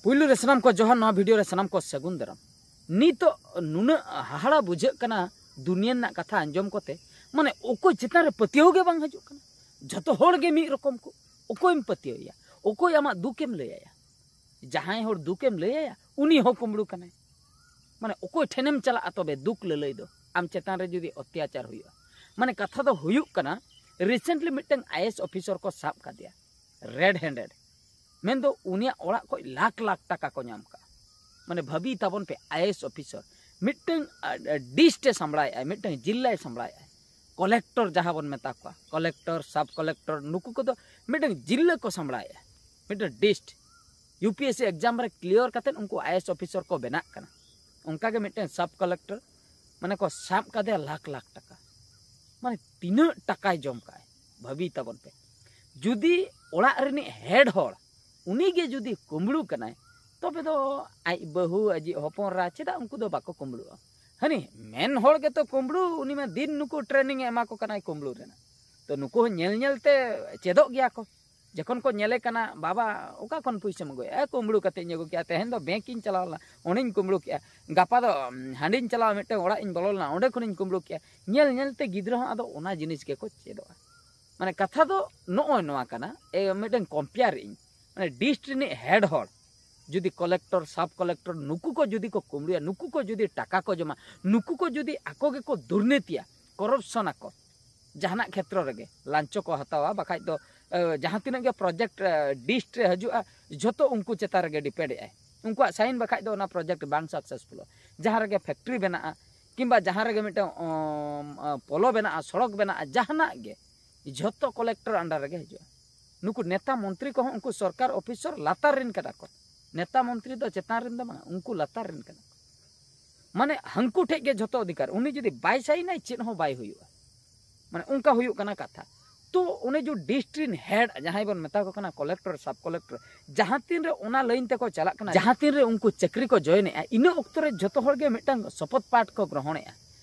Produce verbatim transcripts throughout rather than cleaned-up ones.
ᱯᱩᱭᱞᱩ ᱨᱮ ᱥᱟᱱᱟᱢ ᱠᱚ ᱡᱚᱦᱟᱨ, ᱱᱚᱣᱟ ᱵᱷᱤᱰᱤᱭᱳ ᱨᱮ ᱥᱟᱱᱟᱢ ᱠᱚ ᱥᱟᱹᱜᱩᱱ ᱫᱟᱨᱟᱢ᱾ ᱱᱤᱛᱚᱜ ᱱᱩᱱᱟᱹᱜ ᱦᱟᱦᱟᱲᱟ ᱵᱩᱡᱷᱟᱹᱜ ᱠᱟᱱᱟ ᱫᱩᱱᱤᱭᱟᱹ ᱨᱮᱱᱟᱜ ᱠᱟᱛᱷᱟ ᱟᱸᱡᱚᱢ ᱠᱚᱛᱮ, ᱢᱟᱱᱮ ᱚᱠᱚᱭ ᱪᱮᱛᱟᱱ ᱨᱮ ᱯᱟᱹᱛᱭᱟᱹᱣ ᱜᱮ ᱵᱟᱝ ᱦᱤᱡᱩᱜ ᱠᱟᱱᱟ᱾ ᱡᱷᱚᱛᱚ ᱦᱚᱲ ᱜᱮ ᱢᱤᱫ ᱨᱚᱠᱚᱢ ᱠᱚ, ᱚᱠᱚᱭᱮᱢ ᱯᱟᱹᱛᱭᱟᱹᱣ ᱮᱭᱟ? ᱚᱠᱚᱭ ᱟᱢᱟᱜ ᱫᱩᱠᱮᱢ ᱞᱟᱹᱭ ᱟᱭᱟ? ᱡᱟᱦᱟᱸᱭ ᱦᱚᱲ ᱫᱩᱠᱮᱢ ᱞᱟᱹᱭ ᱟᱭᱟ, ᱩᱱᱤ ᱦᱚᱸ ᱠᱩᱢᱵᱽᱲᱩ ᱠᱟᱱᱟᱭ᱾ ᱢᱟᱱᱮ ᱚᱠᱚᱭ ᱴᱷᱮᱱᱮᱢ ᱪᱟᱞᱟᱜᱼᱟ ᱛᱚᱵᱮ ᱫᱩᱠ ᱞᱟᱹᱞᱟᱹᱭ ᱫᱚ, ᱟᱢ ᱪᱮᱛᱟᱱ ᱨᱮ ᱡᱩᱫᱤ ᱚᱛᱛᱟᱪᱟᱨ ᱦᱩᱭᱩᱜᱼᱟ? ᱢᱟᱱᱮ ᱠᱟᱛᱷᱟ ᱫᱚ ᱦᱩᱭᱩᱜ ᱠᱟᱱᱟ, recently ᱢᱤᱫᱴᱟᱝ ᱟᱭ ᱮ ᱮᱥ ᱚᱯᱷᱤᱥᱟᱨ ᱠᱚ ᱥᱟᱵ ᱠᱟᱫᱮᱭᱟ, red handed᱾ ᱢᱮᱱᱫᱚ ᱩᱱᱤᱭᱟᱜ ᱚᱲᱟᱜ ᱠᱷᱚᱱ ᱞᱟᱠᱷ ᱞᱟᱠᱷ ᱴᱟᱠᱟ ᱠᱚ ᱧᱟᱢ ᱠᱟᱜᱼᱟ᱾ ᱢᱟᱱᱮ ᱵᱷᱟᱹᱵᱤ ᱛᱟᱵᱚᱱ ᱯᱮ, ᱟᱭ ᱮ ᱮᱥ ᱚᱯᱷᱤᱥᱟᱨ ᱢᱤᱫᱴᱟᱝ ᱰᱤᱥᱴ ᱮ ᱥᱟᱢᱵᱲᱟᱭᱮᱫᱼᱟᱭ, ᱢᱤᱫᱴᱟᱝ ᱡᱤᱞᱞᱟᱭ ᱥᱟᱢᱵᱲᱟᱭᱮᱫᱼᱟᱭ, ᱠᱚᱞᱮᱠᱴᱚᱨ ᱡᱟᱦᱟᱸ ᱵᱚᱱ ᱢᱮᱛᱟ ᱠᱚᱣᱟ, ᱠᱚᱞᱮᱠᱴᱚᱨ, ᱥᱟᱵ ᱠᱚᱞᱮᱠᱴᱚᱨ, ᱱᱩᱠᱩ ᱠᱚᱫᱚ ᱢᱤᱫᱴᱟᱝ ᱡᱤᱞᱞᱟᱹ ᱠᱚ ᱥᱟᱢᱵᱲᱟᱭᱮᱫᱼᱟ, ᱢᱤᱫᱴᱟᱝ ᱰᱤᱥᱴ᱾ U P S C exam ᱨᱮ ᱠᱞᱤᱭᱟᱨ ᱠᱟᱛᱮᱫ ᱩᱱᱠᱩ ᱟᱭ ᱮ ᱮᱥ ᱚᱯᱷᱤᱥᱟᱨ ᱠᱚ ᱵᱮᱱᱟᱜ ᱠᱟᱱᱟ᱾ ᱚᱱᱠᱟᱜᱮ ᱢᱤᱫᱴᱟᱝ ᱥᱟᱵ ᱠᱚᱞᱮᱠᱴᱚᱨ, ᱢᱟᱱᱮ ᱠᱚ ᱥᱟᱵ ᱠᱟᱫᱮᱭᱟ ᱞᱟᱠᱷ ᱞᱟᱠᱷ ᱴᱟᱠᱟ᱾ ᱢᱟᱱᱮ ᱛᱤᱱᱟᱹᱜ ᱴᱟᱠᱟᱭ ᱡᱚᱢ ᱠᱟᱜᱼᱟᱭ, ᱵᱷᱟᱹᱵᱤ ᱛᱟᱵᱚᱱ ᱯᱮ᱾ ᱡᱩᱫᱤ ᱚᱲᱟᱜ ᱨᱤᱱᱤᱡ ᱦᱮᱰ ᱦᱚᱲ ᱩᱱᱤ ᱜᱮ ᱡᱩᱫᱤ ᱠᱩᱢᱵᱽᱲᱩ ᱠᱟᱱᱟᱭ, ᱛᱚᱵᱮ ᱫᱚ ᱟᱡ ᱵᱟᱹᱦᱩ, ᱟᱡᱤᱡ ᱦᱚᱯᱚᱱ ᱮᱨᱟ, ᱪᱮᱫᱟᱜ ᱩᱱᱠᱩ ᱫᱚ ᱵᱟᱠᱚ ᱠᱩᱢᱵᱽᱲᱩᱜᱼᱟ? ᱦᱟᱹᱱᱤ ᱢᱮᱱ ᱦᱚᱲ ᱜᱮᱛᱚ ᱠᱩᱢᱵᱽᱲᱩ, ᱩᱱᱤ ᱢᱟ ᱫᱤᱱ ᱱᱩᱠᱩ ᱴᱨᱮᱱᱤᱝ ᱮ ᱮᱢᱟ ᱠᱚ ᱠᱟᱱᱟᱭ ᱠᱩᱢᱵᱽᱲᱩ ᱨᱮᱱᱟᱜ᱾ ᱛᱚ ᱱᱩᱠᱩ ᱦᱚᱸ ᱧᱮᱞ ᱧᱮᱞ ᱛᱮ ᱪᱮᱫᱚᱜ ᱜᱮᱭᱟ ᱠᱚ᱾ ᱡᱚᱠᱷᱚᱱ ᱠᱚ ᱧᱮᱞᱮ ᱠᱟᱱᱟ, "ᱵᱟᱵᱟ, ᱚᱠᱟ ᱠᱷᱚᱱ ᱯᱩᱭᱥᱟᱹᱢ ᱟᱹᱜᱩᱭᱟ?" "ᱮ, ᱠᱩᱢᱵᱽᱲᱩ ᱠᱟᱛᱮᱧ ᱟᱹᱜᱩ ᱠᱮᱜᱼᱟ, ᱛᱮᱦᱮᱧ ᱫᱚ ᱵᱮᱝᱠ ᱤᱧ ᱪᱟᱞᱟᱣ ᱞᱮᱱᱟ, ᱚᱸᱰᱮᱧ ᱠᱩᱢᱵᱽᱲᱩ ᱠᱮᱜᱼᱟ, ᱜᱟᱯᱟ ᱫᱚ, ᱩᱢ, ᱦᱟᱸᱰᱮᱧ ᱪᱟᱞᱟᱣᱟ, ᱢᱤᱫᱴᱟᱝ ᱚᱲᱟᱜ ᱤᱧ ᱵᱚᱞᱚ ᱞᱮᱱᱟ, ᱚᱸᱰᱮ ᱠᱷᱚᱱᱤᱧ ᱠᱩᱢᱵᱽᱲᱩ ᱠᱮᱜᱼᱟ᱾" ᱧᱮᱞ ᱧᱮᱞ ᱛᱮ ᱜᱤᱫᱽᱨᱟᱹ ᱦᱚᱸ ᱟᱫᱚ ᱚᱱᱟ ᱡᱤᱱᱤᱥ ᱜᱮᱠᱚ ᱪᱮᱫᱚᱜᱼᱟ᱾ ᱢᱟᱱᱮ ᱠᱟᱛᱷᱟ ᱫᱚ ᱱᱚᱜᱼᱚᱭ ᱱᱚᱣᱟ ᱠᱟᱱᱟ, ᱮ, ᱢᱤᱫᱴᱟᱝ ᱠᱚᱢᱯᱮᱭᱟᱨ ᱤᱧ, ᱢᱟᱱᱮ ᱰᱤᱥᱴ ᱨᱤᱱᱤᱡ ᱦᱮᱰ ᱦᱚᱲ ᱡᱩᱫᱤ ᱠᱚᱞᱮᱠᱴᱚᱨ, ᱥᱟᱵ ᱠᱚᱞᱮᱠᱴᱚᱨ ᱱᱩᱠᱩ ᱠᱚ ᱡᱩᱫᱤ ᱠᱚ ᱠᱩᱢᱵᱽᱲᱩᱭᱟ, ᱱᱩᱠᱩ ᱠᱚ ᱡᱩᱫᱤ ᱴᱟᱠᱟ ᱠᱚ ᱡᱚᱢᱟ, ᱱᱩᱠᱩ ᱠᱚ ᱡᱩᱫᱤ ᱟᱠᱚ ᱜᱮᱠᱚ ᱫᱩᱨᱱᱤᱛᱤᱭᱟ, ᱠᱚᱨᱚᱯᱥᱚᱱ ᱟᱠᱚ, ᱡᱟᱦᱟᱱᱟᱜ ᱠᱷᱮᱛᱨᱚ ᱨᱮᱜᱮ ᱞᱟᱧᱪᱚ ᱠᱚ ᱦᱟᱛᱟᱣᱟ, ᱵᱟᱠᱷᱟᱡ ᱫᱚ, ᱮ, ᱡᱟᱦᱟᱸ ᱛᱤᱱᱟᱹᱜ ᱜᱮ ᱯᱨᱚᱡᱮᱠᱴ, ᱮ, ᱰᱤᱥᱴ ᱨᱮ ᱦᱤᱡᱩᱜᱼᱟ, ᱡᱷᱚᱛᱚ ᱩᱱᱠᱩ ᱪᱮᱛᱟᱱ ᱨᱮᱜᱮ ᱰᱤᱯᱮᱱᱰ ᱮᱜᱼᱟᱭ᱾ ᱩᱱᱠᱩᱣᱟᱜ ᱥᱟᱭᱤᱱ ᱵᱟᱠᱷᱟᱡ ᱫᱚ ᱚᱱᱟ ᱯᱨᱚᱡᱮᱠᱴ ᱵᱟᱝ ᱥᱟᱠᱥᱮᱥᱯᱷᱩᱞᱚᱜᱼᱟ᱾ ᱡᱟᱦᱟᱸ ᱨᱮᱜᱮ ᱯᱷᱮᱠᱴᱨᱤ ᱵᱮᱱᱟᱜᱼᱟ, ᱠᱤᱝᱵᱟ ᱡᱟᱦᱟᱸ ᱨᱮᱜᱮ ᱢᱤᱫᱴᱟᱝ, ᱚᱢ, ᱟ, ᱯᱚᱞᱚ ᱵᱮᱱᱟᱜᱼᱟ, ᱥᱚᱲᱚᱠ ᱵᱮᱱᱟᱜᱼᱟ, ᱡᱟᱦᱟᱱᱟᱜ ᱜᱮ, ᱡᱷᱚᱛᱚ ᱠᱚᱞᱮᱠᱴᱚᱨ ᱟᱱᱰᱟᱨ ᱨᱮᱜᱮ ᱦᱤᱡᱩᱜᱼᱟ᱾ ᱱᱩᱠᱩ ᱱᱮᱛᱟ ᱢᱚᱱᱛᱨᱤ ᱠᱚᱦᱚᱸ ᱩᱱᱠᱩ ᱥᱚᱨᱠᱟᱨ ᱚᱯᱷᱤᱥᱟᱨ ᱞᱟᱛᱟᱨ ᱨᱮᱱ ᱠᱟᱱᱟ ᱠᱚ᱾ ᱱᱮᱛᱟ ᱢᱚᱱᱛᱨᱤ ᱫᱚ ᱪᱮᱛᱟᱱ ᱨᱮᱱ ᱫᱚ ᱵᱟᱝ, ᱩᱱᱠᱩ ᱞᱟᱛᱟᱨ ᱨᱮᱱ ᱠᱟᱱᱟ ᱠᱚ᱾ ᱢᱟᱱᱮ ᱦᱟᱹᱱᱠᱩ ᱴᱷᱮᱡ ᱜᱮ ᱡᱷᱚᱛᱚ ᱚᱫᱷᱤᱠᱟᱨ, ᱩᱱᱤ ᱡᱩᱫᱤ ᱵᱟᱭ ᱥᱟᱭᱤᱱᱟᱭ, ᱪᱮᱫ ᱦᱚᱸ ᱵᱟᱭ ᱦᱩᱭᱩᱜᱼᱟ᱾ ᱢᱟᱱᱮ ᱚᱱᱠᱟ ᱦᱩᱭᱩᱜ ᱠᱟᱱᱟ ᱠᱟᱛᱷᱟ᱾ ᱛᱚ ᱚᱱᱮ ᱡᱮ ᱰᱤᱥᱴ ᱨᱤᱱ ᱦᱮᱰ ᱡᱟᱦᱟᱸᱭ ᱵᱚᱱ ᱢᱮᱛᱟ ᱠᱚ ᱠᱟᱱᱟ, ᱠᱚᱞᱮᱠᱴᱚᱨ, ᱥᱟᱵ ᱠᱚᱞᱮᱠᱴᱚᱨ, ᱡᱟᱦᱟᱸ ᱛᱤᱱ ᱨᱮ ᱚᱱᱟ ᱞᱟᱭᱤᱱ ᱛᱮᱠᱚ ᱪᱟᱞᱟᱜ ᱠᱟᱱᱟ, ᱡᱟᱦᱟᱸ ᱛᱤᱱ ᱨᱮ ᱩᱱᱠᱩ ᱪᱟᱹᱠᱨᱤ ᱠᱚ ᱡᱚᱭᱮᱱᱮᱜᱼᱟ, ᱤᱱᱟᱹ ᱚᱠᱛᱚ ᱨᱮ ᱡᱷᱚᱛᱚ ᱦᱚᱲ ᱜᱮ ᱢᱤᱫᱴᱟᱝ ᱥᱚᱯᱚᱛ ᱯᱟᱴ ᱠᱚ ᱜᱨᱚᱦᱚᱬᱮᱜᱼᱟ᱾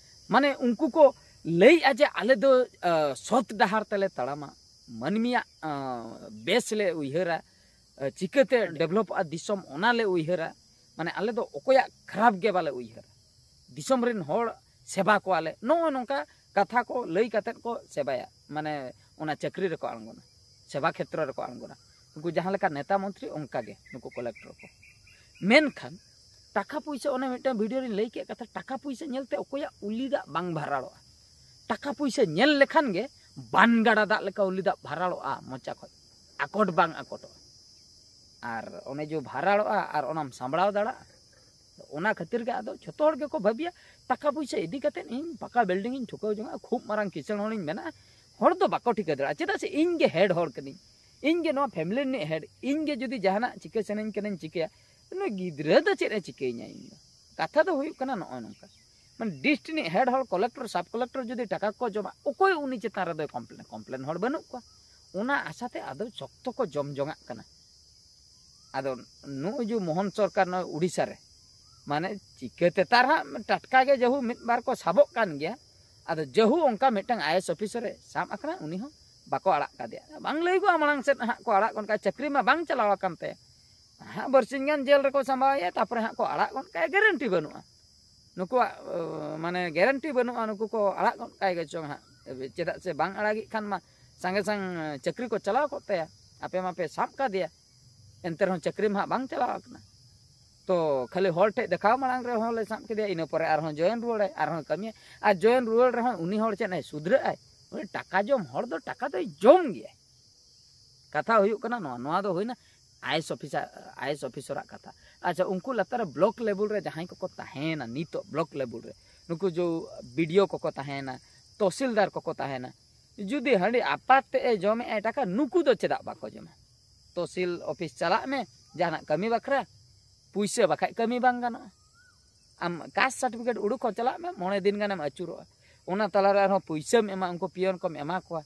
ᱢᱟᱱᱮ ᱩᱱᱠᱩ ᱠᱚ ᱞᱟᱹᱭᱮᱜᱼᱟ ᱡᱮ ᱟᱞᱮ ᱫᱚ, ᱟ, ᱥᱚᱛ ᱰᱟᱦᱟᱨ ᱛᱮᱞᱮ ᱛᱟᱲᱟᱢᱟ, ᱢᱟᱹᱱᱢᱤᱭᱟᱜ, ᱟ, ᱵᱮᱥ ᱞᱮ ᱩᱭᱦᱟᱹᱨᱟ, ᱮ, ᱪᱤᱠᱟᱹᱛᱮ ᱰᱮᱵᱷᱞᱚᱯᱚᱜᱼᱟ ᱫᱤᱥᱚᱢ, ᱚᱱᱟ ᱞᱮ ᱩᱭᱦᱟᱹᱨᱟ᱾ ᱢᱟᱱᱮ ᱟᱞᱮ ᱫᱚ ᱚᱠᱚᱭᱟᱜ ᱠᱷᱟᱨᱟᱯ ᱜᱮ ᱵᱟᱞᱮ ᱩᱭᱦᱟᱹᱨᱟ, ᱫᱤᱥᱚᱢ ᱨᱮᱱ ᱦᱚᱲ ᱥᱮᱵᱟ ᱠᱚᱣᱟᱞᱮ, ᱱᱚᱜᱼᱚ ᱱᱚᱝᱠᱟ ᱠᱟᱛᱷᱟ ᱠᱚ ᱞᱟᱹᱭ ᱠᱟᱛᱮᱫ ᱠᱚ ᱥᱮᱵᱟᱭᱟ, ᱢᱟᱱᱮ ᱚᱱᱟ ᱪᱟᱹᱠᱨᱤ ᱨᱮᱠᱚ ᱟᱬᱜᱚᱱᱟ, ᱥᱮᱵᱟ ᱠᱷᱮᱛᱨᱚ ᱨᱮᱠᱚ ᱟᱬᱜᱚᱱᱟ᱾ ᱩᱱᱠᱩ ᱡᱟᱦᱟᱸ ᱞᱮᱠᱟ ᱱᱮᱛᱟ ᱢᱚᱱᱛᱨᱤ, ᱚᱱᱠᱟ ᱜᱮ ᱱᱩᱠᱩ ᱠᱚᱞᱮᱠᱴᱚᱨ ᱠᱚ᱾ ᱢᱮᱱᱠᱷᱟᱱ ᱴᱟᱠᱟ ᱯᱩᱭᱥᱟᱹ, ᱚᱱᱮ ᱢᱤᱫᱴᱟᱝ ᱵᱷᱤᱰᱤᱭᱳ ᱨᱤᱧ ᱞᱟᱹᱭ ᱠᱮᱫ ᱠᱟᱛᱷᱟ, ᱴᱟᱠᱟ ᱯᱩᱭᱥᱟᱹ ᱧᱮᱞᱛᱮ ᱚᱠᱚᱭᱟᱜ ᱩᱞᱤ ᱫᱟᱜ ᱵᱟᱝ ᱵᱷᱟᱨᱟᱲᱚᱜᱼᱟ? ᱴᱟᱠᱟ ᱯᱩᱭᱥᱟᱹ ᱧᱮᱞ ᱞᱮᱠᱷᱟᱱ ᱜᱮ ᱵᱟᱱ ᱜᱟᱰᱟ ᱫᱟᱜ ᱞᱮᱠᱟ ᱩᱞᱤ ᱫᱟᱜ ᱵᱷᱟᱨᱟᱲᱚᱜᱼᱟ ᱢᱚᱪᱟ ᱠᱷᱚᱡ, ᱟᱠᱚᱴ ᱵᱟᱝ ᱟᱠᱚᱴᱚᱜᱼᱟ᱾ ᱟᱨ ᱚᱱᱮ ᱡᱮ ᱵᱷᱟᱨᱟᱲᱚᱜᱼᱟ ᱟᱨ ᱚᱱᱟᱢ ᱥᱟᱢᱵᱲᱟᱣ ᱫᱟᱲᱮᱭᱟᱜᱼᱟ, ᱚᱱᱟ ᱠᱷᱟᱹᱛᱤᱨ ᱜᱮ ᱟᱫᱚ ᱡᱷᱚᱛᱚ ᱦᱚᱲ ᱜᱮᱠᱚ ᱵᱷᱟᱹᱵᱤᱭᱟ, ᱴᱟᱠᱟ ᱯᱩᱭᱥᱟᱹ ᱤᱫᱤ ᱠᱟᱛᱮᱫ ᱤᱧ ᱯᱟᱠᱟ ᱵᱤᱞᱰᱤᱝ ᱤᱧ ᱴᱷᱩᱠᱟᱹᱣ ᱡᱚᱝᱟ, ᱠᱷᱩᱵ ᱢᱟᱨᱟᱝ ᱠᱤᱥᱟᱹᱬ ᱦᱚᱲᱤᱧ ᱵᱮᱱᱟᱜᱼᱟ᱾ ᱦᱚᱲ ᱫᱚ ᱵᱟᱠᱚ ᱴᱷᱤᱠᱟᱹ ᱫᱟᱲᱮᱭᱟᱜᱼᱟ, ᱪᱮᱫᱟᱜ ᱥᱮ ᱤᱧ ᱜᱮ ᱦᱮᱰ ᱦᱚᱲ ᱠᱟᱹᱱᱟᱹᱧ, ᱤᱧ ᱜᱮ ᱱᱚᱣᱟ ᱯᱷᱮᱢᱤᱞᱤ ᱨᱤᱱᱤᱡ ᱦᱮᱰ, ᱤᱧ ᱜᱮ ᱡᱩᱫᱤ ᱡᱟᱦᱟᱱᱟᱜ ᱪᱤᱠᱟᱹ ᱥᱟᱱᱟᱧ ᱠᱟᱱᱟᱧ ᱪᱤᱠᱟᱹᱭᱟ, ᱱᱩᱭ ᱜᱤᱫᱽᱨᱟᱹ ᱫᱚ ᱪᱮᱫ ᱮ ᱪᱤᱠᱟᱹᱭᱤᱧᱟ? ᱤᱧ ᱫᱚ ᱠᱟᱛᱷᱟ ᱫᱚ ᱦᱩᱭᱩᱜ ᱠᱟᱱᱟ ᱱᱚᱜᱼᱚᱭ ᱱᱚᱝᱠᱟ, ᱢᱟᱱᱮ ᱰᱤᱥᱴ ᱨᱤᱱᱤᱡ ᱦᱮᱰ ᱦᱚᱲ, ᱠᱚᱞᱮᱠᱴᱚᱨ, ᱥᱟᱵ ᱠᱚᱞᱮᱠᱴᱚᱨ ᱡᱩᱫᱤ ᱴᱟᱠᱟ ᱠᱚ ᱡᱚᱢᱟ, ᱚᱠᱚᱭ ᱩᱱᱤ ᱪᱮᱛᱟᱱ ᱨᱮᱫᱚᱭ ᱠᱚᱢᱯᱞᱮᱱ? ᱠᱚᱢᱯᱞᱮᱱ ᱦᱚᱲ ᱵᱟᱹᱱᱩᱜ ᱠᱚᱣᱟ᱾ ᱚᱱᱟ ᱟᱥᱟᱛᱮ ᱟᱫᱚ ᱥᱚᱠᱛᱚ ᱠᱚ ᱡᱚᱢ ᱡᱚᱝᱟᱜ ᱠᱟᱱᱟ᱾ ᱟᱫᱚ ᱱᱩᱜᱼᱩᱭ ᱡᱮ ᱢᱳᱦᱚᱱ ᱥᱚᱨᱠᱟᱨ ᱱᱚᱜᱼᱚᱭ ᱩᱲᱤᱥᱥᱟ ᱨᱮ, ᱢᱟᱱᱮ ᱪᱤᱠᱟᱹᱛᱮ ᱛᱟᱨ ᱦᱟᱸᱜ ᱴᱟᱴᱠᱟ ᱜᱮ ᱡᱟᱹᱦᱩ ᱢᱤᱫ ᱵᱟᱨ ᱠᱚ ᱥᱟᱵᱚᱜ ᱠᱟᱱ ᱜᱮᱭᱟ᱾ ᱟᱫᱚ ᱡᱟᱹᱦᱩ ᱚᱱᱠᱟ ᱢᱤᱫᱴᱟᱝ ᱟᱭᱮᱥ ᱚᱯᱷᱤᱥᱟᱨ ᱮ ᱥᱟᱵ ᱟᱠᱟᱱᱟ, ᱩᱱᱤ ᱦᱚᱸ ᱵᱟᱠᱚ ᱟᱲᱟᱜ ᱠᱟᱫᱮᱭᱟ᱾ ᱵᱟᱝ ᱞᱟᱹᱭᱚᱜᱼᱟ ᱢᱟᱲᱟᱝ ᱥᱮᱫ ᱦᱟᱸᱜ ᱠᱚ ᱟᱲᱟᱜ ᱜᱚᱫ ᱠᱟᱭᱟ, ᱪᱟᱹᱠᱨᱤ ᱢᱟ ᱵᱟᱝ ᱪᱟᱞᱟᱣ ᱟᱠᱟᱱ ᱛᱟᱭᱟ᱾ ᱦᱟᱸᱜ ᱵᱟᱨᱥᱤᱧ ᱜᱟᱱ ᱡᱮᱞ ᱨᱮᱠᱚ ᱥᱟᱢᱵᱟᱣᱮᱭᱟ, ᱛᱟᱨᱯᱚᱨᱮ ᱦᱟᱸᱜ ᱠᱚ ᱟᱲᱟᱜ ᱜᱚᱫ ᱠᱟᱭᱟ, ᱜᱮᱨᱮᱱᱴᱤ ᱵᱟᱹᱱᱩᱜᱼᱟ᱾ ᱱᱩᱠᱩᱣᱟᱜ ᱚ, ᱢᱟᱱᱮ ᱜᱮᱨᱮᱱᱴᱤ ᱵᱟᱹᱱᱩᱜᱼᱟ, ᱱᱩᱠᱩ ᱠᱚ ᱟᱲᱟᱜ ᱜᱚᱫ ᱠᱟᱭ ᱜᱮ ᱪᱚᱝ ᱦᱟᱸᱜ᱾ ᱪᱮᱫᱟᱜ ᱥᱮ ᱵᱟᱝ ᱟᱲᱟᱜᱤᱡ ᱠᱷᱟᱱ ᱢᱟ ᱥᱟᱸᱜᱮ ᱥᱟᱝ ᱪᱟᱹᱠᱨᱤ ᱠᱚ ᱪᱟᱞᱟᱣ ᱠᱚᱜ ᱛᱟᱭᱟ᱾ ᱟᱯᱮ ᱢᱟᱯᱮ ᱥᱟᱵ ᱠᱟᱫᱮᱭᱟ, ᱮᱱᱛᱮ ᱨᱮᱦᱚᱸ ᱪᱟᱹᱠᱨᱤ ᱢᱟ ᱦᱟᱸᱜ ᱵᱟᱝ ᱪᱟᱞᱟᱣ ᱟᱠᱟᱱᱟ᱾ ᱛᱚ ᱠᱷᱟᱹᱞᱤ ᱦᱚᱲ ᱴᱷᱮᱡ ᱫᱮᱠᱷᱟᱣ ᱢᱟᱲᱟᱝ ᱨᱮᱦᱚᱸ ᱞᱮ ᱥᱟᱵ ᱠᱮᱫᱮᱭᱟ, ᱤᱱᱟᱹ ᱯᱚᱨᱮ ᱟᱨᱦᱚᱸ ᱡᱚᱭᱮᱱ ᱨᱩᱣᱟᱹᱲᱟᱭ, ᱟᱨᱦᱚᱸ ᱠᱟᱹᱢᱤᱭᱟ᱾ ᱟᱨ ᱡᱚᱭᱮᱱ ᱨᱩᱣᱟᱹᱲ ᱨᱮᱦᱚᱸ ᱩᱱᱤ ᱦᱚᱲ ᱪᱮᱫ ᱮ ᱥᱩᱫᱷᱨᱟᱹᱜ ᱟᱭ? ᱩᱱᱤ ᱴᱟᱠᱟ ᱡᱚᱢ ᱦᱚᱲ ᱫᱚ ᱴᱟᱠᱟ ᱫᱚᱭ ᱡᱚᱢ ᱜᱮᱭᱟᱭ᱾ ᱠᱟᱛᱷᱟ ᱦᱩᱭᱩᱜ ᱠᱟᱱᱟ ᱱᱚᱣᱟ, ᱱᱚᱣᱟ ᱫᱚ ᱦᱩᱭᱱᱟ ᱟᱭᱮᱥ ᱚᱯᱷᱤᱥᱟᱨ, ᱟᱭᱮᱥ ᱚᱯᱷᱤᱥᱟᱨᱟᱜ ᱠᱟᱛᱷᱟ᱾ ᱟᱪᱪᱷᱟ, ᱩᱱᱠᱩ ᱞᱟᱛᱟᱨ ᱨᱮ ᱵᱞᱚᱠ ᱞᱮᱵᱮᱞ ᱨᱮ ᱡᱟᱦᱟᱸᱭ ᱠᱚᱠᱚ ᱛᱟᱦᱮᱸᱭᱮᱱᱟ ᱱᱤᱛᱚᱜ ᱵᱞᱚᱠ ᱞᱮᱵᱮᱞ ᱨᱮ, ᱱᱩᱠᱩ ᱡᱚ ᱵᱤᱰᱤᱳ ᱠᱚᱠᱚ ᱛᱟᱦᱮᱸᱭᱮᱱᱟ, ᱛᱚᱦᱥᱤᱞᱫᱟᱨ ᱠᱚᱠᱚ ᱛᱟᱦᱮᱸᱭᱮᱱᱟ, ᱡᱩᱫᱤ ᱦᱟᱺᱰᱤ ᱟᱯᱟᱛ ᱛᱮ ᱮ ᱡᱚᱢᱮᱜᱼᱟᱭ ᱴᱟᱠᱟ, ᱱᱩᱠᱩ ᱫᱚ ᱪᱮᱫᱟᱜ ᱵᱟᱠᱚ ᱡᱚᱢᱟ? ᱛᱚᱦᱥᱤᱞ ᱚᱯᱷᱤᱥ ᱪᱟᱞᱟᱜ ᱢᱮ ᱡᱟᱦᱟᱱᱟᱜ ᱠᱟᱹᱢᱤ ᱵᱟᱠᱷᱨᱟ, ᱯᱩᱭᱥᱟᱹ ᱵᱟᱠᱷᱟᱡ ᱠᱟᱹᱢᱤ ᱵᱟᱝ ᱜᱟᱱᱚᱜᱼᱟ᱾ ᱟᱢ ᱠᱟᱥᱴ ᱥᱟᱨᱴᱤᱯᱷᱤᱠᱮᱴ ᱩᱰᱩᱠ ᱦᱚᱸ ᱪᱟᱞᱟᱜ ᱢᱮ, ᱢᱚᱬᱮ ᱫᱤᱱ ᱜᱟᱱᱮᱢ ᱟᱹᱪᱩᱨᱚᱜᱼᱟ᱾ ᱚᱱᱟ ᱛᱟᱞᱟᱨᱮ ᱟᱨᱦᱚᱸ ᱯᱩᱭᱥᱟᱹᱢ ᱮᱢᱟ, ᱩᱱᱠᱩ ᱯᱤᱭᱚᱱ ᱠᱚᱢ ᱮᱢᱟ ᱠᱚᱣᱟ,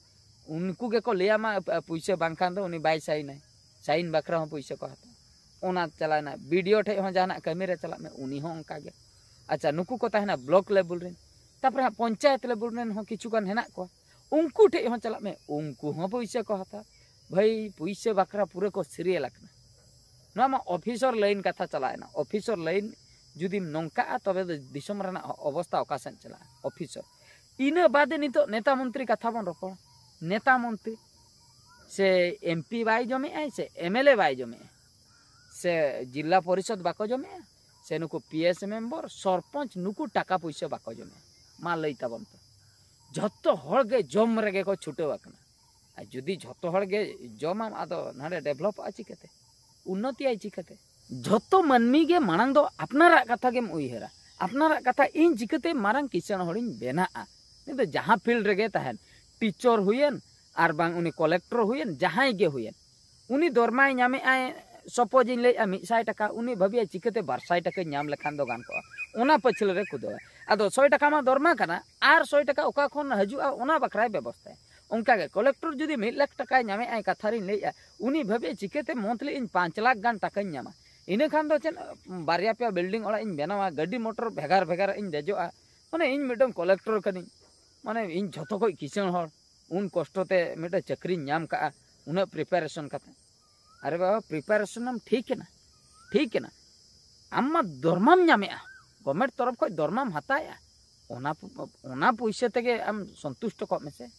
ᱩᱱᱠᱩ ᱜᱮᱠᱚ ᱞᱟᱹᱭᱟᱢᱟ, ᱯᱩᱭᱥᱟᱹ ᱵᱟᱝᱠᱷᱟᱱ ᱫᱚ ᱩᱱᱤ ᱵᱟᱭ ᱥᱟᱭᱤᱱᱟᱭ, ᱥᱟᱭᱤᱱ ᱵᱟᱠᱷᱨᱟ ᱦᱚᱸ ᱯᱩᱭᱥᱟᱹ ᱠᱚ ᱦᱟᱛᱟᱣᱟ᱾ ᱚᱱᱟ ᱪᱟᱞᱟᱣᱮᱱᱟ, ᱵᱤᱰᱤᱳ ᱴᱷᱮᱡ ᱦᱚᱸ ᱡᱟᱦᱟᱱᱟᱜ ᱠᱟᱹᱢᱤ ᱨᱮ ᱪᱟᱞᱟᱜ ᱢᱮ, ᱩᱱᱤ ᱦᱚᱸ ᱚᱱᱠᱟ ᱜᱮ᱾ ᱟᱪᱪᱷᱟ, ᱱᱩᱠᱩ ᱠᱚ ᱛᱟᱦᱮᱱᱟ ᱵᱞᱚᱠ ᱞᱮᱵᱮᱞ ᱨᱮᱱ, ᱛᱟᱨᱯᱚᱨᱮ ᱦᱟᱸᱜ ᱯᱚᱧᱪᱟᱭᱮᱛ ᱞᱮᱵᱮᱞ ᱨᱮᱱ ᱦᱚᱸ ᱠᱤᱪᱷᱩ ᱜᱟᱱ ᱦᱮᱱᱟᱜ ᱠᱚᱣᱟ, ᱩᱱᱠᱩ ᱴᱷᱮᱡ ᱦᱚᱸ ᱪᱟᱞᱟᱜ ᱢᱮ, ᱩᱱᱠᱩ ᱦᱚᱸ ᱯᱩᱭᱥᱟᱹ ᱠᱚ ᱦᱟᱛᱟᱣᱟ᱾ ᱵᱷᱟᱹᱭ, ᱯᱩᱭᱥᱟᱹ ᱵᱟᱠᱷᱨᱟ ᱯᱩᱨᱟᱹ ᱠᱚ serial ᱟᱠᱟᱱᱟ᱾ ᱱᱚᱣᱟ ᱢᱟ officer line ᱠᱟᱛᱷᱟ ᱪᱟᱞᱟᱣᱮᱱᱟ᱾ Officer line ᱡᱩᱫᱤᱢ ᱱᱚᱝᱠᱟᱜᱼᱟ, ᱛᱚᱵᱮ ᱫᱚ ᱫᱤᱥᱚᱢ ᱨᱮᱱᱟᱜ ᱚᱵᱚᱥᱛᱟ ᱚᱠᱟ ᱥᱮᱫ ᱪᱟᱞᱟᱜᱼᱟ? Officer᱾ ᱤᱱᱟᱹ ᱵᱟᱫᱮ ᱱᱤᱛᱚᱜ ᱱᱮᱛᱟ ᱢᱚᱱᱛᱨᱤ ᱠᱟᱛᱷᱟ ᱵᱚᱱ ᱨᱚᱯᱚᱲᱟ᱾ ᱱᱮᱛᱟ ᱢᱚᱱᱛᱨᱤ ᱥᱮ MP ᱵᱟᱭ ᱡᱚᱢᱮᱜᱼᱟᱭ, ᱥᱮ MLA ᱵᱟᱭ ᱡᱚᱢᱮᱜᱼᱟ, ᱥᱮ ᱡᱤᱞᱟ ᱯᱚᱨᱤᱥᱚᱫᱽ ᱵᱟᱠᱚ ᱡᱚᱢᱮᱜᱼᱟ, ᱥᱮ ᱱᱩᱠᱩ PS member, ᱥᱚᱨᱯᱚᱧᱪ, ᱱᱩᱠᱩ ᱴᱟᱠᱟ ᱯᱩᱭᱥᱟᱹ ᱵᱟᱠᱚ ᱡᱚᱢᱮᱜᱼᱟ? ᱢᱟ ᱞᱟᱹᱭ ᱛᱟᱵᱚᱱ ᱯᱮ᱾ ᱡᱷᱚᱛᱚ ᱦᱚᱲ ᱜᱮ ᱡᱚᱢ ᱨᱮᱜᱮ ᱠᱚ ᱪᱷᱩᱴᱟᱹᱣ ᱟᱠᱟᱱᱟ᱾ ᱟᱨ ᱡᱩᱫᱤ ᱡᱷᱚᱛᱚ ᱦᱚᱲ ᱜᱮ ᱡᱚᱢᱟᱢ, ᱟᱫᱚ ᱱᱚᱰᱮ developᱚᱜᱼᱟ ᱪᱤᱠᱟᱹᱛᱮ? ᱩᱱᱱᱚᱛᱤᱭᱟᱭ ᱪᱤᱠᱟᱹᱛᱮ? ᱡᱷᱚᱛᱚ ᱢᱟᱹᱱᱢᱤ ᱜᱮ ᱢᱟᱲᱟᱝ ᱫᱚ ᱟᱯᱱᱟᱨᱟᱜ ᱠᱟᱛᱷᱟ ᱜᱮᱢ ᱩᱭᱦᱟᱹᱨᱟ᱾ ᱟᱯᱱᱟᱨᱟᱜ ᱠᱟᱛᱷᱟ, ᱤᱧ ᱪᱤᱠᱟᱹᱛᱮ ᱢᱟᱨᱟᱝ ᱠᱤᱥᱟᱹᱬ ᱦᱚᱲᱤᱧ ᱵᱮᱱᱟᱜᱼᱟ? ᱩᱱᱤ ᱫᱚ ᱡᱟᱦᱟᱸ field ᱨᱮᱜᱮ ᱛᱟᱦᱮᱱ, teacher ᱦᱩᱭᱮᱱ, ᱟᱨ ᱵᱟᱝ ᱩᱱᱤ collector ᱦᱩᱭᱮᱱ, ᱡᱟᱦᱟᱸᱭ ᱜᱮ ᱦᱩᱭᱮᱱ, ᱩᱱᱤ ᱫᱚᱨᱢᱟᱭ ᱧᱟᱢᱮᱜᱼᱟᱭ, suppose ᱤᱧ ᱞᱟᱹᱭᱮᱜᱼᱟ ᱢᱤᱫ ᱥᱟᱭ ᱴᱟᱠᱟ, ᱩᱱᱤ ᱵᱷᱟᱹᱵᱤᱭᱟ ᱪᱤᱠᱟᱹᱛᱮ ᱵᱟᱨ ᱥᱟᱭ ᱴᱟᱠᱟᱧ ᱧᱟᱢ ᱞᱮᱠᱷᱟᱱ ᱫᱚ ᱜᱟᱱ ᱠᱚᱜᱼᱟ, ᱚᱱᱟ ᱯᱟᱹᱪᱷᱞᱟᱹ ᱨᱮ ᱠᱩᱫᱟᱹᱣᱟ᱾ ᱟᱫᱚ ᱥᱚᱭ ᱴᱟᱠᱟ ᱢᱟ ᱫᱚᱨᱢᱟ ᱠᱟᱱᱟ, ᱟᱨ ᱥᱚᱭ ᱴᱟᱠᱟ ᱚᱠᱟ ᱠᱷᱚᱱ ᱦᱤᱡᱩᱜᱼᱟ, ᱚᱱᱟ ᱵᱟᱠᱷᱨᱟᱭ ᱵᱮᱵᱚᱥᱛᱷᱟᱭᱟ᱾ ᱚᱱᱠᱟᱜᱮ collector ᱡᱩᱫᱤ ᱢᱤᱫ ᱞᱟᱠᱷ ᱴᱟᱠᱟᱭ ᱧᱟᱢᱮᱜᱼᱟᱭ, ᱠᱟᱛᱷᱟ ᱨᱤᱧ ᱞᱟᱹᱭᱮᱜᱼᱟ, ᱩᱱᱤ ᱵᱷᱟᱹᱵᱤᱭᱟ ᱪᱤᱠᱟᱹᱛᱮ monthly ᱤᱧ ᱯᱟᱸᱪ ᱞᱟᱠᱷ ᱜᱟᱱ ᱴᱟᱠᱟᱧ ᱧᱟᱢᱟ? ᱤᱱᱟᱹ ᱠᱷᱟᱱ ᱫᱚ ᱪᱮᱫ ᱵᱟᱨᱭᱟ ᱯᱮᱭᱟ building ᱚᱲᱟᱜ ᱤᱧ ᱵᱮᱱᱟᱣᱟ, ᱜᱟᱹᱰᱤ ᱢᱚᱴᱚᱨ ᱵᱷᱮᱜᱟᱨ ᱵᱷᱮᱜᱟᱨ ᱤᱧ ᱫᱮᱡᱚᱜᱼᱟ, ᱢᱟᱱᱮ ᱤᱧ ᱢᱤᱫᱴᱟᱝ collector ᱠᱟᱹᱱᱟᱹᱧ, ᱢᱟᱱᱮ ᱤᱧ ᱡᱷᱚᱛᱚ ᱠᱷᱚᱡ ᱠᱤᱥᱟᱹᱬ ᱦᱚᱲ, ᱩᱱ ᱠᱚᱥᱴᱚ ᱛᱮ ᱢᱤᱫᱴᱟᱝ ᱪᱟᱹᱠᱨᱤᱧ ᱧᱟᱢ ᱠᱟᱜᱼᱟ, ᱩᱱᱟᱹᱜ preparation ᱠᱟᱛᱮ᱾ ᱟᱨᱮ ᱵᱟᱵᱟ, preparation ᱮᱢ ᱴᱷᱤᱠ ᱮᱱᱟ, ᱴᱷᱤᱠ ᱮᱱᱟ, ᱟᱢ ᱢᱟ ᱫᱚᱨᱢᱟᱢ ᱧᱟᱢᱮᱜᱼᱟ, government ᱛᱚᱨᱚᱯ ᱠᱷᱚᱡ ᱫᱚᱨᱢᱟᱢ ᱦᱟᱛᱟᱣᱮᱜᱼᱟ, ᱚᱱᱟ ᱯᱚ-, ᱚᱱᱟ ᱯᱩᱭᱥᱟᱹ ᱛᱮᱜᱮ ᱟᱢ ᱥᱚᱱᱛᱩᱥᱴᱚ ᱠᱚᱜ ᱢᱮᱥᱮ,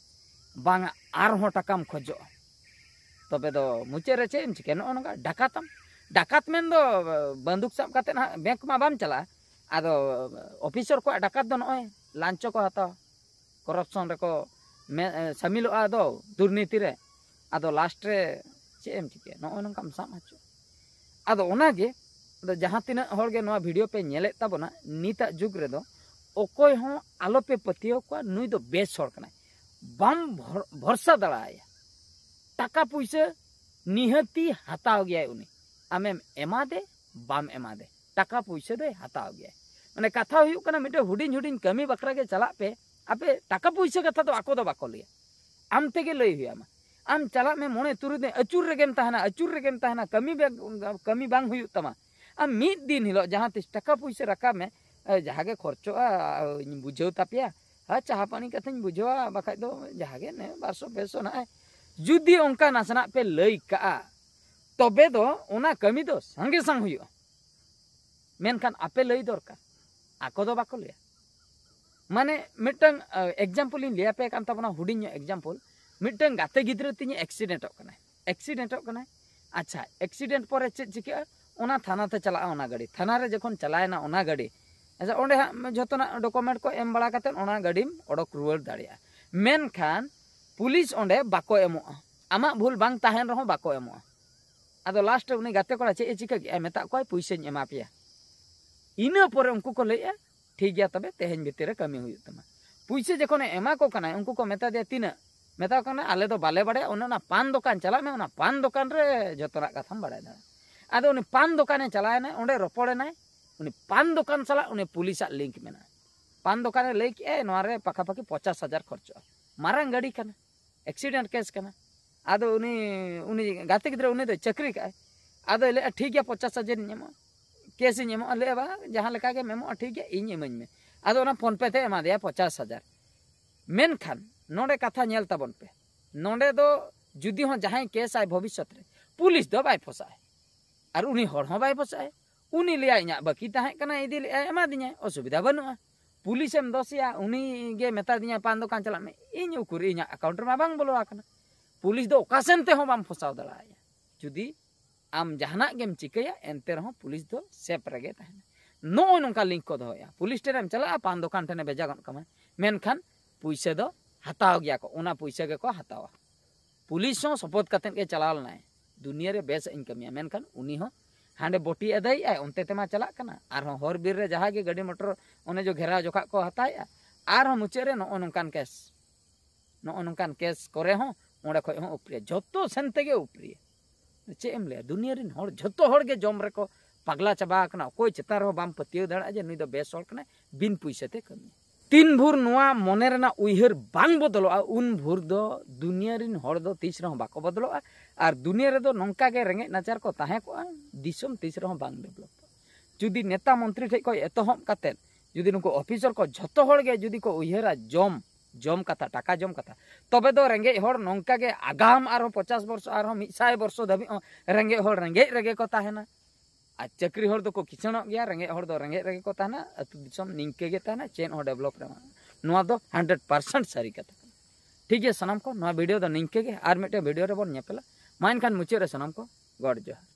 ᱵᱟᱝᱟ ᱟᱨᱦᱚᱸ ᱴᱟᱠᱟᱢ ᱠᱷᱚᱡᱚᱜᱼᱟ, ᱛᱚᱵᱮ ᱫᱚ ᱢᱩᱪᱟᱹᱫ ᱨᱮ ᱪᱮᱫ ᱮᱢ ᱪᱤᱠᱟᱹᱭᱟ? ᱱᱚᱜᱼᱚ ᱱᱚᱝᱠᱟ ᱰᱟᱠᱟᱛᱟᱢ᱾ ᱰᱟᱠᱟᱛ ᱢᱮᱱ ᱫᱚ ᱵᱟᱱᱫᱩᱠ ᱥᱟᱵ ᱠᱟᱛᱮ ᱦᱟᱸᱜ bank ᱢᱟ ᱵᱟᱢ ᱪᱟᱞᱟᱜᱼᱟ᱾ ᱟᱫᱚ officer ᱠᱚᱣᱟᱜ ᱰᱟᱠᱟᱛ ᱫᱚ ᱱᱚᱜᱼᱚᱭ ᱞᱟᱧᱪᱚ ᱠᱚ ᱦᱟᱛᱟᱣᱟ, corruption ᱨᱮᱠᱚ ᱢᱮ-, ᱥᱟᱹᱢᱤᱞᱚᱜᱼᱟ, ᱟᱫᱚ ᱫᱩᱨᱱᱤᱛᱤ ᱨᱮ᱾ ᱟᱫᱚ last ᱨᱮ ᱪᱮᱫ ᱮᱢ ᱪᱤᱠᱟᱹᱭᱟ? ᱱᱚᱜᱼᱚᱭ ᱱᱚᱝᱠᱟᱢ ᱥᱟᱵ ᱦᱚᱪᱚ᱾ ᱟᱫᱚ ᱚᱱᱟᱜᱮ, ᱟᱫᱚ ᱡᱟᱦᱟᱸ ᱛᱤᱱᱟᱹᱜ ᱦᱚᱲ ᱜᱮ ᱱᱚᱣᱟ video ᱯᱮ ᱧᱮᱞᱮᱫ ᱛᱟᱵᱚᱱᱟ, ᱱᱤᱛᱟᱜ ᱡᱩᱜᱽ ᱨᱮᱫᱚ ᱚᱠᱚᱭ ᱦᱚᱸ ᱟᱞᱚᱯᱮ ᱯᱟᱹᱛᱭᱟᱹᱣ ᱠᱚᱣᱟ, ᱱᱩᱭ ᱫᱚ ᱵᱮᱥ ᱦᱚᱲ ᱠᱟᱱᱟᱭ, ᱵᱟᱢ ᱵᱷᱚᱨ-, ᱵᱷᱚᱨᱥᱟ ᱫᱟᱲᱮᱭᱟᱭᱟ᱾ ᱴᱟᱠᱟ ᱯᱩᱭᱥᱟᱹ ᱱᱤᱦᱟᱹᱛᱤ ᱦᱟᱛᱟᱣ ᱜᱮᱭᱟᱭ ᱩᱱᱤ, ᱟᱢᱮᱢ ᱮᱢᱟᱫᱮ ᱵᱟᱢ ᱮᱢᱟᱫᱮ, ᱴᱟᱠᱟ ᱯᱩᱭᱥᱟᱹ ᱫᱚᱭ ᱦᱟᱛᱟᱣ ᱜᱮᱭᱟᱭ᱾ ᱢᱟᱱᱮ ᱠᱟᱛᱷᱟ ᱦᱩᱭᱩᱜ ᱠᱟᱱᱟ, ᱢᱤᱫᱴᱮᱱ ᱦᱩᱰᱤᱧ ᱦᱩᱰᱤᱧ ᱠᱟᱹᱢᱤ ᱵᱟᱠᱷᱨᱟ ᱜᱮ ᱪᱟᱞᱟᱜ ᱯᱮ, ᱟᱯᱮ ᱴᱟᱠᱟ ᱯᱩᱭᱥᱟᱹ ᱠᱟᱛᱷᱟ ᱫᱚ ᱟᱠᱚ ᱫᱚ ᱵᱟᱠᱚ ᱞᱟᱹᱭᱟ, ᱟᱢ ᱛᱮᱜᱮ ᱞᱟᱹᱭ ᱦᱩᱭ ᱟᱢᱟ᱾ ᱟᱢ ᱪᱟᱞᱟᱜ ᱢᱮ ᱢᱚᱬᱮ ᱛᱩᱨᱩᱭ ᱫᱤᱱ, ᱟᱹᱪᱩᱨ ᱨᱮᱜᱮᱢ ᱛᱟᱦᱮᱱᱟ, ᱟᱹᱪᱩᱨ ᱨᱮᱜᱮᱢ ᱛᱟᱦᱮᱱᱟ, ᱠᱟᱹᱢᱤ ᱵᱮ-, ᱠᱟᱹᱢᱤ ᱵᱟᱝ ᱦᱩᱭᱩᱜ ᱛᱟᱢᱟ᱾ ᱟᱢ ᱢᱤᱫ ᱫᱤᱱ ᱦᱤᱞᱳᱜ ᱡᱟᱦᱟᱸ ᱛᱤᱥ ᱴᱟᱠᱟ ᱯᱩᱭᱥᱟᱹ ᱨᱟᱠᱟᱵ ᱢᱮ, ᱮ, ᱡᱟᱦᱟᱸ ᱜᱮ ᱠᱷᱚᱨᱪᱚᱜᱼᱟ, ᱤᱧ ᱵᱩᱡᱷᱟᱹᱣ ᱛᱟᱯᱮᱭᱟ, ᱦᱮᱸ, ᱪᱟᱦᱟ ᱯᱟᱹᱱᱤ ᱠᱟᱛᱷᱟᱧ ᱵᱩᱡᱷᱟᱹᱣᱟ, ᱵᱟᱠᱷᱟᱡ ᱫᱚ ᱡᱟᱦᱟᱸ ᱜᱮ ᱱᱮ ᱵᱟᱨᱥᱚ ᱯᱮᱥᱚ ᱱᱟᱜᱼᱮ ᱡᱩᱫᱤ ᱚᱱᱠᱟ ᱱᱟᱥᱮᱱᱟᱜ ᱯᱮ ᱞᱟᱹᱭ ᱠᱟᱜᱼᱟ, ᱛᱚᱵᱮ ᱫᱚ ᱚᱱᱟ ᱠᱟᱹᱢᱤ ᱫᱚ ᱥᱟᱸᱜᱮ ᱥᱟᱝ ᱦᱩᱭᱩᱜᱼᱟ᱾ ᱢᱮᱱᱠᱷᱟᱱ ᱟᱯᱮ ᱞᱟᱹᱭ ᱫᱚᱨᱠᱟᱨ, ᱟᱠᱚ ᱫᱚ ᱵᱟᱠᱚ ᱞᱟᱹᱭᱟ᱾ ᱢᱟᱱᱮ ᱢᱤᱫᱴᱟᱝ ᱮᱠᱡᱟᱢᱯᱚᱞ ᱤᱧ ᱞᱟᱹᱭᱟᱯᱮ ᱠᱟᱱ ᱛᱟᱵᱚᱱᱟ, ᱦᱩᱰᱤᱧ ᱧᱚᱜ ᱮᱠᱡᱟᱢᱯᱚᱞ᱾ ᱢᱤᱫᱴᱟᱝ ᱜᱟᱛᱮ ᱜᱤᱫᱽᱨᱟᱹ ᱛᱤᱧᱮ ᱮᱠᱥᱤᱰᱮᱱᱴᱚᱜ ᱠᱟᱱᱟᱭ, ᱮᱠᱥᱤᱰᱮᱱᱴᱚᱜ ᱠᱟᱱᱟᱭ᱾ ᱟᱪᱪᱷᱟ, ᱮᱠᱥᱤᱰᱮᱱᱴ ᱯᱚᱨᱮ ᱪᱮᱫ ᱪᱤᱠᱟᱹᱜᱼᱟ? ᱚᱱᱟ ᱛᱷᱟᱱᱟ ᱛᱮ ᱪᱟᱞᱟᱜᱼᱟ ᱚᱱᱟ ᱜᱟᱹᱰᱤ᱾ ᱛᱷᱟᱱᱟ ᱨᱮ ᱡᱚᱠᱷᱚᱱ ᱪᱟᱞᱟᱣᱮᱱᱟ ᱚᱱᱟ ᱜᱟᱹᱰᱤ, ᱟᱪᱪᱷᱟ, ᱚᱸᱰᱮ ᱦᱟᱸᱜ ᱡᱷᱚᱛᱚᱱᱟᱜ ᱰᱚᱠᱩᱢᱮᱱᱴ ᱠᱚ ᱮᱢ ᱵᱟᱲᱟ ᱠᱟᱛᱮᱫ ᱚᱱᱟ ᱜᱟᱹᱰᱤᱢ ᱚᱰᱚᱠ ᱨᱩᱣᱟᱹᱲ ᱫᱟᱲᱮᱭᱟᱜᱼᱟ᱾ ᱢᱮᱱᱠᱷᱟᱱ ᱯᱩᱞᱤᱥ ᱚᱸᱰᱮ ᱵᱟᱠᱚ ᱮᱢᱚᱜᱼᱟ, ᱟᱢᱟᱜ ᱵᱷᱩᱞ ᱵᱟᱝ ᱛᱟᱦᱮᱱ ᱨᱮᱦᱚᱸ ᱵᱟᱠᱚ ᱮᱢᱚᱜᱼᱟ᱾ ᱟᱫᱚ ᱞᱟᱥᱴ ᱨᱮ ᱩᱱᱤ ᱜᱟᱛᱮ ᱠᱚᱲᱟ ᱪᱮᱫ ᱮ ᱪᱤᱠᱟᱹ ᱠᱮᱜᱼᱟ? ᱢᱮᱛᱟᱜ ᱠᱚᱣᱟᱭ, "ᱯᱩᱭᱥᱟᱹᱧ ᱮᱢᱟ ᱯᱮᱭᱟ᱾" ᱤᱱᱟᱹ ᱯᱚᱨᱮ ᱩᱱᱠᱩ ᱠᱚ ᱞᱟᱹᱭᱮᱜᱼᱟ, "ᱴᱷᱤᱠ ᱜᱮᱭᱟ, ᱛᱚᱵᱮ ᱛᱮᱦᱮᱧ ᱵᱷᱤᱛᱤᱨ ᱨᱮ ᱠᱟᱹᱢᱤ ᱦᱩᱭᱩᱜ ᱛᱟᱢᱟ᱾" ᱯᱩᱭᱥᱟᱹ ᱡᱚᱠᱷᱚᱱᱮ ᱮᱢᱟ ᱠᱚ ᱠᱟᱱᱟᱭ, ᱩᱱᱠᱩ ᱠᱚ ᱢᱮᱛᱟ ᱫᱮᱭᱟ, "ᱛᱤᱱᱟᱹᱜ?" ᱢᱮᱛᱟ ᱠᱚ ᱠᱟᱱᱟ, "ᱟᱞᱮ ᱫᱚ ᱵᱟᱞᱮ ᱵᱟᱲᱟᱭᱟ, ᱚᱱᱮ ᱚᱱᱟ ᱯᱟᱱ ᱫᱚᱠᱟᱱ ᱪᱟᱞᱟᱜ ᱢᱮ, ᱚᱱᱟ ᱯᱟᱱ ᱫᱚᱠᱟᱱ ᱨᱮ ᱡᱚᱛᱚᱱᱟᱜ ᱠᱟᱛᱷᱟᱢ ᱵᱟᱲᱟᱭ ᱫᱟᱲᱮᱭᱟᱜᱼᱟ᱾" ᱟᱫᱚ ᱩᱱᱤ ᱯᱟᱱ ᱫᱚᱠᱟᱱᱮ ᱪᱟᱞᱟᱣᱮᱱᱟᱭ, ᱚᱸᱰᱮ ᱨᱚᱯᱚᱲᱮᱱᱟᱭ, ᱩᱱᱤ ᱯᱟᱱ ᱫᱚᱠᱟᱱ ᱥᱟᱞᱟᱜ ᱩᱱᱤ ᱯᱩᱞᱤᱥᱟᱜ ᱞᱤᱝᱠ ᱢᱮᱱᱟᱜᱼᱟ᱾ ᱯᱟᱱ ᱫᱚᱠᱟᱱᱮ ᱞᱟᱹᱭ ᱠᱮᱜᱼᱟᱭ, "ᱱᱚᱣᱟ ᱨᱮ ᱯᱟᱠᱷᱟᱯᱟᱠᱷᱤ ᱯᱚᱧᱪᱟᱥ ᱦᱟᱡᱟᱨ ᱠᱷᱚᱨᱪᱚᱜᱼᱟ, ᱢᱟᱨᱟᱝ ᱜᱟᱹᱰᱤ ᱠᱟᱱᱟ, ᱮᱠᱥᱤᱰᱮᱱᱴ ᱠᱮᱥ ᱠᱟᱱᱟ᱾" ᱟᱫᱚ ᱩᱱᱤ, ᱩᱱᱤ ᱜᱟᱛᱮ ᱜᱤᱫᱽᱨᱟᱹ, ᱩᱱᱤ ᱫᱚᱭ ᱪᱟᱹᱠᱨᱤ ᱠᱟᱜᱼᱟᱭ᱾ ᱟᱫᱚᱭ ᱞᱟᱹᱭᱮᱜᱼᱟ, "ᱴᱷᱤᱠ ᱜᱮᱭᱟ, ᱯᱚᱧᱪᱟᱥ ᱦᱟᱡᱟᱨ ᱤᱧ ᱮᱢᱚᱜᱼᱟ, ᱠᱮᱥ ᱤᱧ ᱮᱢᱚᱜᱼᱟ᱾" ᱞᱟᱹᱭᱮᱜᱼᱟ, "ᱵᱟᱝ, ᱡᱟᱦᱟᱸ ᱞᱮᱠᱟ ᱜᱮᱢ ᱮᱢᱚᱜᱼᱟ, ᱴᱷᱤᱠ ᱜᱮᱭᱟ, ᱤᱧ ᱮᱢᱟᱹᱧ ᱢᱮ᱾" ᱟᱫᱚ ᱚᱱᱟ ᱯᱷᱳᱱ ᱯᱮ ᱛᱮ ᱮᱢᱟ ᱫᱮᱭᱟ ᱯᱚᱧᱪᱟᱥ ᱦᱟᱡᱟᱨ᱾ ᱢᱮᱱᱠᱷᱟᱱ ᱱᱚᱰᱮ ᱠᱟᱛᱷᱟ ᱧᱮᱞ ᱛᱟᱵᱚᱱ ᱯᱮ, ᱱᱚᱰᱮ ᱫᱚ ᱡᱩᱫᱤ ᱦᱚᱸ ᱡᱟᱦᱟᱸᱭ ᱠᱮᱥᱟᱭ ᱵᱷᱚᱵᱤᱥᱥᱚᱛ ᱨᱮ, ᱯᱩᱞᱤᱥ ᱫᱚ ᱵᱟᱭ ᱯᱷᱚᱥᱟᱜᱼᱟᱭ, ᱟᱨ ᱩᱱᱤ ᱦᱚᱲ ᱦᱚᱸ ᱵᱟᱭ ᱯᱷᱚᱥᱟᱜᱼᱟᱭ᱾ ᱩᱱᱤ ᱞᱟᱹᱭᱟᱭ, "ᱤᱧᱟᱹᱜ ᱵᱟᱹᱠᱤ ᱛᱟᱦᱮᱸ ᱠᱟᱱᱟ, ᱤᱫᱤ ᱞᱮᱜᱼᱟᱭ, ᱮᱢᱟ ᱫᱤᱧᱟᱭ, ᱚᱥᱩᱵᱤᱫᱷᱟ ᱵᱟᱹᱱᱩᱜᱼᱟ᱾" ᱯᱩᱞᱤᱥᱮᱢ ᱫᱚᱥᱮᱭᱟ, ᱩᱱᱤ ᱜᱮ ᱢᱮᱛᱟ ᱫᱤᱧᱟᱭ, "ᱯᱟᱱ ᱫᱚᱠᱟᱱ ᱪᱟᱞᱟᱜ ᱢᱮ᱾" ᱤᱧ ᱩᱠᱩᱨ, ᱤᱧᱟᱹᱜ ᱟᱠᱟᱣᱩᱱᱴ ᱨᱮᱢᱟ ᱵᱟᱝ ᱵᱚᱞᱚ ᱟᱠᱟᱱᱟ᱾ ᱯᱩᱞᱤᱥ ᱫᱚ ᱚᱠᱟ ᱥᱮᱱ ᱛᱮᱦᱚᱸ ᱵᱟᱢ ᱯᱷᱚᱥᱟᱣ ᱫᱟᱲᱮᱭᱟᱭᱟ᱾ ᱡᱩᱫᱤ ᱟᱢ ᱡᱟᱦᱟᱱᱟᱜ ᱜᱮᱢ ᱪᱤᱠᱟᱹᱭᱟ, ᱮᱱᱛᱮ ᱨᱮᱦᱚᱸ ᱯᱩᱞᱤᱥ ᱫᱚ ᱥᱮᱯ ᱨᱮᱜᱮ ᱛᱟᱦᱮᱱᱟ᱾ ᱱᱚᱜᱼᱚᱭ ᱱᱚᱝᱠᱟ ᱞᱤᱝᱠ ᱠᱚ ᱫᱚᱦᱚᱭᱟ᱾ ᱯᱩᱞᱤᱥ ᱴᱷᱮᱱᱮᱢ ᱪᱟᱞᱟᱜᱼᱟ, ᱯᱟᱱ ᱫᱚᱠᱟᱱ ᱴᱷᱮᱱᱮ ᱵᱷᱮᱡᱟ ᱜᱚᱫ ᱠᱟᱢᱟ, ᱢᱮᱱᱠᱷᱟᱱ ᱯᱩᱭᱥᱟᱹ ᱫᱚ ᱦᱟᱛᱟᱣ ᱜᱮᱭᱟ ᱠᱚ, ᱚᱱᱟ ᱯᱩᱭᱥᱟᱹ ᱜᱮᱠᱚ ᱦᱟᱛᱟᱣᱟ᱾ ᱯᱩᱞᱤᱥ ᱦᱚᱸ ᱥᱚᱯᱚᱛ ᱠᱟᱛᱮᱫ ᱜᱮ ᱪᱟᱞᱟᱣ ᱞᱮᱱᱟᱭ, ᱫᱩᱱᱤᱭᱟᱹ ᱨᱮ ᱵᱮᱥ ᱤᱧ ᱠᱟᱹᱢᱤᱭᱟ, ᱢᱮᱱᱠᱷᱟᱱ ᱩᱱᱤ ᱦᱚᱸ ᱦᱟᱸᱰᱮ ᱵᱚᱴᱤ ᱟᱹᱫᱟᱹᱭᱮᱜᱼᱟᱭ, ᱚᱱᱛᱮ ᱛᱮᱢᱟ ᱪᱟᱞᱟᱜ ᱠᱟᱱᱟ, ᱟᱨᱦᱚᱸ ᱦᱚᱨ ᱵᱤᱨ ᱨᱮ ᱡᱟᱦᱟᱸ ᱜᱮ ᱜᱟᱹᱰᱤ ᱢᱚᱴᱚᱨ ᱚᱱᱮ ᱡᱚ ᱜᱷᱮᱨᱟᱣ ᱡᱚᱠᱷᱟᱜ ᱠᱚ ᱦᱟᱛᱟᱣᱮᱜᱼᱟ, ᱟᱨᱦᱚᱸ ᱢᱩᱪᱟᱹᱫ ᱨᱮ ᱱᱚᱜᱼᱚ ᱱᱚᱝᱠᱟᱱ ᱠᱮᱥ, ᱱᱚᱜᱼᱚ ᱱᱚᱝᱠᱟᱱ ᱠᱮᱥ ᱠᱚᱨᱮ ᱦᱚᱸ ᱚᱸᱰᱮ ᱠᱷᱚᱡ ᱦᱚᱸ ᱩᱯᱨᱤᱭᱟ, ᱡᱷᱚᱛᱚ ᱥᱮᱱ ᱛᱮᱜᱮ ᱩᱯᱨᱤᱭᱟ᱾ ᱪᱮᱫ ᱮᱢ ᱞᱟᱹᱭᱟ, ᱫᱩᱱᱤᱭᱟᱹ ᱨᱮᱱ ᱦᱚᱲ ᱡᱷᱚᱛᱚ ᱦᱚᱲ ᱜᱮ ᱡᱚᱢ ᱨᱮᱠᱚ ᱯᱟᱜᱽᱞᱟ ᱪᱟᱵᱟ ᱟᱠᱟᱱᱟ᱾ ᱚᱠᱚᱭ ᱪᱮᱛᱟᱱ ᱨᱮᱦᱚᱸ ᱵᱟᱢ ᱯᱟᱹᱛᱭᱟᱹᱣ ᱫᱟᱲᱮᱭᱟᱜᱼᱟ ᱡᱮ ᱱᱩᱭ ᱫᱚ ᱵᱮᱥ ᱦᱚᱲ ᱠᱟᱱᱟᱭ, ᱵᱤᱱ ᱯᱩᱭᱥᱟᱹ ᱛᱮ ᱠᱟᱹᱢᱤ᱾ ᱛᱤᱱ ᱵᱷᱳᱨ ᱱᱚᱣᱟ ᱢᱚᱱᱮ ᱨᱮᱱᱟᱜ ᱩᱭᱦᱟᱹᱨ ᱵᱟᱝ ᱵᱚᱫᱚᱞᱚᱜᱼᱟ, ᱩᱱ ᱵᱷᱳᱨ ᱫᱚ ᱫᱩᱱᱤᱭᱟᱹ ᱨᱮᱱ ᱦᱚᱲ ᱫᱚ ᱛᱤᱥ ᱨᱮᱦᱚᱸ ᱵᱟᱠᱚ ᱵᱚᱫᱚᱞᱚᱜᱼᱟ᱾ ᱟᱨ ᱫᱩᱱᱤᱭᱟᱹ ᱨᱮᱫᱚ ᱱᱚᱝᱠᱟ ᱜᱮ ᱨᱮᱸᱜᱮᱡ ᱱᱟᱪᱟᱨ ᱠᱚ ᱛᱟᱦᱮᱸ ᱠᱚᱜᱼᱟ, ᱫᱤᱥᱚᱢ ᱛᱤᱥ ᱨᱮᱦᱚᱸ ᱵᱟᱝ ᱰᱮᱵᱷᱞᱚᱯᱚᱜᱼᱟ᱾ ᱡᱩᱫᱤ ᱱᱮᱛᱟ ᱢᱚᱱᱛᱨᱤ ᱴᱷᱮᱡ ᱠᱷᱚᱡ ᱮᱛᱚᱦᱚᱵ ᱠᱟᱛᱮᱫ ᱡᱩᱫᱤ ᱱᱩᱠᱩ ᱚᱯᱷᱤᱥᱟᱨ ᱠᱚ ᱡᱷᱚᱛᱚ ᱦᱚᱲ ᱜᱮ ᱡᱩᱫᱤ ᱠᱚ ᱩᱭᱦᱟᱹᱨᱟ ᱡᱚᱢ, ᱡᱚᱢ ᱠᱟᱛᱷᱟ, ᱴᱟᱠᱟ ᱡᱚᱢ ᱠᱟᱛᱷᱟ᱾ ᱛᱚᱵᱮ ᱫᱚ ᱨᱮᱸᱜᱮᱡ ᱦᱚᱲ ᱱᱚᱝᱠᱟ ᱜᱮ ᱟᱜᱟᱢ ᱟᱨᱦᱚᱸ ᱯᱚᱪᱟᱥ ᱵᱚᱨᱥᱚ, ᱟᱨᱦᱚᱸ ᱢᱤᱫ ᱥᱟᱭ ᱵᱚᱨᱥᱚ ᱫᱷᱟᱹᱵᱤᱡ ᱦᱚᱸ ᱨᱮᱸᱜᱮᱡ ᱦᱚᱲ ᱨᱮᱸᱜᱮᱡ ᱨᱮᱜᱮ ᱠᱚ ᱛᱟᱦᱮᱱᱟ᱾ ᱟᱨ ᱪᱟᱹᱠᱨᱤ ᱦᱚᱲ ᱫᱚᱠᱚ ᱠᱤᱥᱟᱹᱬᱚᱜ ᱜᱮᱭᱟ, ᱨᱮᱸᱜᱮᱡ ᱦᱚᱲ ᱫᱚ ᱨᱮᱸᱜᱮᱡ ᱨᱮᱜᱮ ᱠᱚ ᱛᱟᱦᱮᱱᱟ᱾ ᱟᱹᱛᱩ ᱫᱤᱥᱚᱢ ᱱᱤᱝᱠᱟᱹ ᱜᱮ ᱛᱟᱦᱮᱱᱟ, ᱪᱮᱫ ᱦᱚᱸ ᱰᱮᱵᱷᱞᱚᱯ ᱨᱮ ᱵᱟᱝ᱾ ᱱᱚᱣᱟ ᱫᱚ ᱦᱟᱱᱰᱨᱮᱰ ᱯᱟᱨᱥᱮᱱᱴ ᱥᱟᱹᱨᱤ ᱠᱟᱛᱷᱟ ᱠᱟᱱᱟ᱾ ᱴᱷᱤᱠ ᱜᱮᱭᱟ ᱥᱟᱱᱟᱢ ᱠᱚ, ᱱᱚᱣᱟ ᱵᱷᱤᱰᱤᱭᱳ ᱫᱚ ᱱᱤᱝᱠᱟᱹ ᱜᱮ, ᱟᱨ ᱢᱤᱫᱴᱮᱱ ᱵᱷᱤᱰᱤᱭᱳ ᱨᱮᱵᱚᱱ ᱧᱮᱯᱮᱞᱟ᱾ ᱢᱟ ᱮᱱᱠᱷᱟᱱ ᱢᱩᱪᱟᱹᱫ ᱨᱮ ᱥᱟᱱᱟᱢ ᱠᱚ ᱜᱚᱰ ᱡᱚᱦᱟᱨ᱾